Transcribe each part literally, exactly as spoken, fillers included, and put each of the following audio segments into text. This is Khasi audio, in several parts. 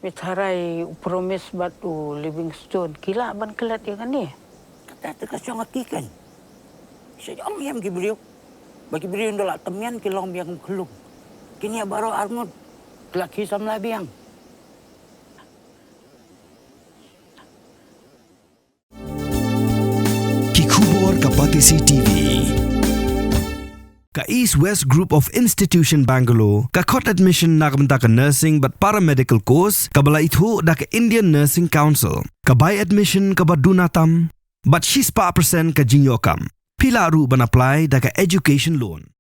Pynthara u Promise bad u Livingstone ki lah ban klet ïa kane. Kata te ka shong ha ki kan. Sha ïam ïam ki briew. Ba ki briew nda la tymmen ki long biang kum khlung. Kine baroh arngut ki la ki samla biang. Ki khubor ka Batesi T V. Ka East West Group of Institution Bangalore ka khot admission na ka bynta ka nursing bad paramedical course kaba la ithuh da ka Indian Nursing Council. Ka bai admission kaba duna tam bad shispah percent ka jingïoh kam. Phi lah ruh ban apply da ka education loan.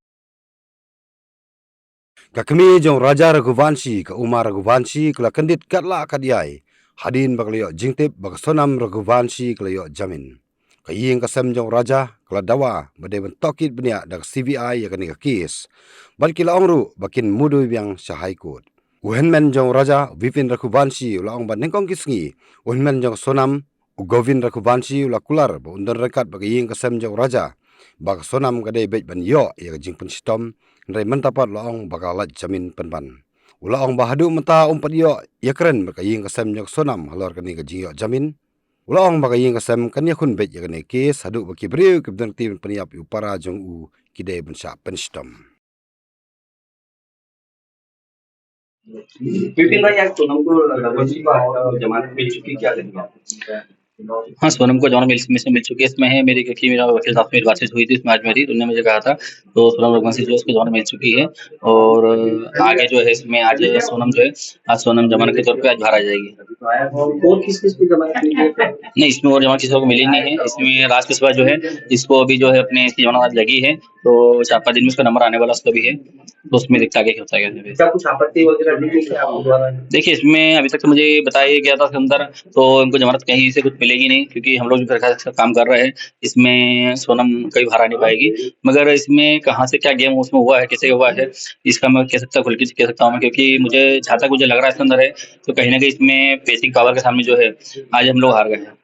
Ka kmie jong Raja Raghuvanshi, ka Uma Raghuvanshi, ka la kyndit katba lah katba ïai hadien ba ka la ïoh jingtip ba ka Sonam Raghuvanshi ka la ïoh jamin. Ka ïing ka sem jong Raja ka la dawa ba dei ban tohkit bniah da ka C B I ïa kane ka kes. Bad ki la ong ruh ba kin mudui biang sha High Court. U hynmen jong Raja, Vipin Raghuvanshi, u la ong ba nyngkong ki sngi u hynmen jong ka Sonam, u Govind Raghuvanshi, u la kular ba un don ryngkat bad ka ïing ka sem jong Raja ba ka Sonam ka dei beit ban ïoh ïa ka jingpynshitom, hynrei mynta pat u la ong ba ka la lait jamin pynban. U la ong ba haduh mynta um pat ïoh ïakren bad ka ïing ka sem jong ka Sonam halor kane ka jingïoh jamin. U la ong ba ka ïing ka sem kan ïakhun beit ïa kane ka kes haduh ba ki briew kiba don ka ktien pynïap ïa u para jong u ki dei ban shah pynshitom. विपिन भाई, आज सोनम को रघुवंशी को जमानत मिल चुकी, क्या कहेंगे आप? हाँ, सोनम को जमानत मिल, मिल, मिल चुकी है। इसमें है मेरी, क्योंकि मेरा वकील साहब से मेरी बातचीत हुई थी, इसमें आज मेरी, उन्होंने मुझे कहा था, तो सोनम रघुवंशी जो है, उसको जमानत मिल चुकी है। और आगे जो है, इसमें आज सोनम जो है, आज सोनम जमानत के तौर पे आज बाहर आ जाएगी। और किस किस को जमानत मिली है? नहीं, इसमें और जमानत किसी को मिली नहीं है। इसमें राज कुशवाहा जो है, इसको अभी जो है, अपने इसकी जमानत आज लगी है, तो चार पाँच दिन में उसका नंबर आने वाला, उसका भी है। तो उसमें देखते आगे क्या होता है, कैसे भी। क्या कुछ आपत्ति वगैरह भी है क्या आपके द्वारा? देखिए, इसमें अभी तक तो मुझे बताया गया था इसके अंदर, तो इनको जमानत कहीं से कुछ मिलेगी नहीं, क्योंकि हम लोग भी प्रखा का काम कर रहे हैं। इसमें सोनम कहीं बाहर आ नहीं पाएगी, मगर इसमें कहाँ से क्या गेम उसमें हुआ है, कैसे हुआ है, इसका मैं कह सकता, खुल के कह सकता हूँ मैं, क्योंकि मुझे, जहाँ तक मुझे लग रहा है इसके अंदर है, तो कहीं ना कहीं इसमें पेचिंग पावर के सामने जो है, आज हम लोग हार गए हैं।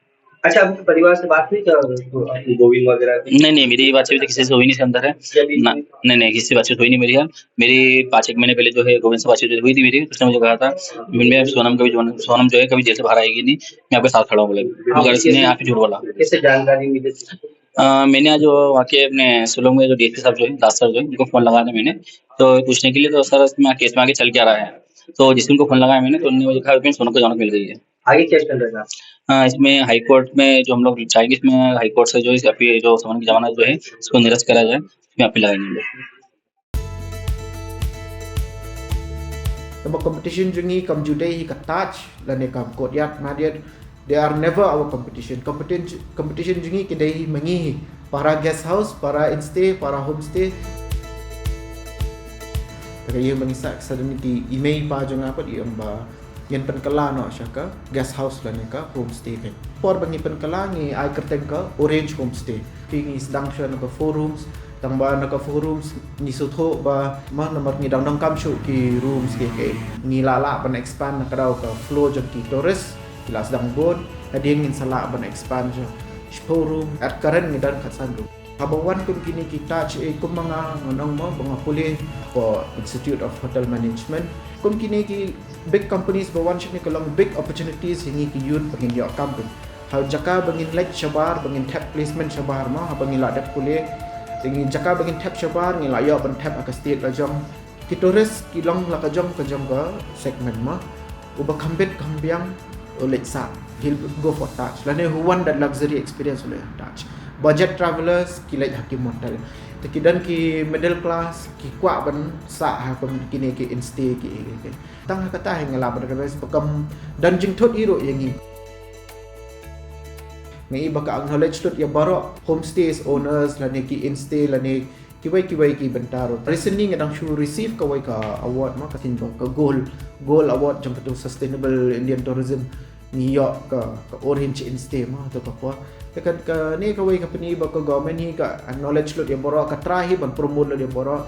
अच्छा, अभी परिवार से बात हुई क्या, अपने गोविंद वगैरह की? नहीं, नहीं, मेरी बातचीत अभी तक किसी से हुई नहीं इसके अंदर है। क्या भी ना, नहीं, नहीं, किसी से बातचीत हुई नहीं मेरी है। मेरी पाँच एक महीने पहले जो है गोविंद से बातचीत हुई थी मेरी, उसने मुझे कहा था, "विपिन भाई, सोनम कभी, सोनम जो है कभी जेल से बाहर आएगी नहीं, मैं आपके साथ खड़ा हूँ," बोले। हाँ, मगर इसने कैसे, आप ही झूठ बोला। कैसे जानकारी मिली थी? अ, मैंने आज वो वहाँ के अपने शिलोंग में जो डीएसपी साहब जो है, दास सर जो है, उनको फ़ोन लगाया था मैंने, तो पूछने के लिए, तो सर, इसमें केस में आगे चल क्या रहा है? तो जिस दिन को फ़ोन लगाया मैंने, तो उन्होंने मुझे कहा, "विपिन, सोनम को जमानत मिल गई है।" आगे क्या चल रहा है? अ, इसमें हाई कोर्ट में जो हम लोग जाएंगे, इसमें हाई कोर्ट से जो है, अभी जो सोनम की जमानत जो है, इसको निरस्त करा जाए, इसमें अपील लगाएंगे हम लोग। Te ba competition jong ngi kam ju dei hi ka Taj lane ka Courtyard Marriott, they are never our competition. Competition, competition jong ngi ki dei hi ma ngi hi, para guest house, para in-stay, para homestay. Te ka ïing ba ngi sah, sa don ki i mei i pa jong nga pat i ong ba ngin pynkylla noh sha ka guest house lane ka homestay. Por ba ngi pynkylla, ngi ai kyrteng ka Orange Homestay. Te ngi sdang shuwa na ka four rooms, tang ba na ka four rooms ngi sngewthuh ba, ma, namar ngi dang donkam shuh ki rooms ki, ki. Ngi lah lah ban expand na ka daw ka flow jong ki tourist, ki la sdang bun. Hadien ngin sa lah ban expand sha shiphew room, at current ngi don khatsan room. Haba wan kum kine ki Taj, eh, kum ma nga, nga ong mo, ba nga pule ha Institute of Hotel Management. Kum kine ki big companies ba wan shane ka long big opportunities ïa ngi ki youth ba ngin ïoh kam. Ha jaka ba ngin leit shabar, ba ngin thep placement shabar mo, haba ngi la dep pule. Te ngi jaka ba ngin thep shabar, ngi la ïoh ban thep ha ka state la jong. Ki tourist ki long la ka jong ka jong ka segment mo. Uba kham bit kham biang u leit sah, he'll go for Taj. Lane who want that luxury experience u leit Taj. Budget travelers ki leit ha ki motel. Te ki don ki middle class ki kwah ban sah ha kum kine ki in-stay ki, ki, ki. Tang ha kata hi nga lah ban recommend ba kam don jingthut hi ruh ïa ngi. Nga i ba ka acknowledge lut ïa baroh homestays owners lane ki in-stay lane kiwei kiwei ki bynta ruh. Recently nga dang shu receive kawei ka award mo, ka thin ba ka gold, gold award jong katu Sustainable Indian Tourism. Ngi ïoh ka, ka Orange Insta mo, tu ka por. Te ka, kane kawei ka pyni ba ka government hi ka acknowledge lut ïa baroh, ka try hi ban promote lut ïa baroh.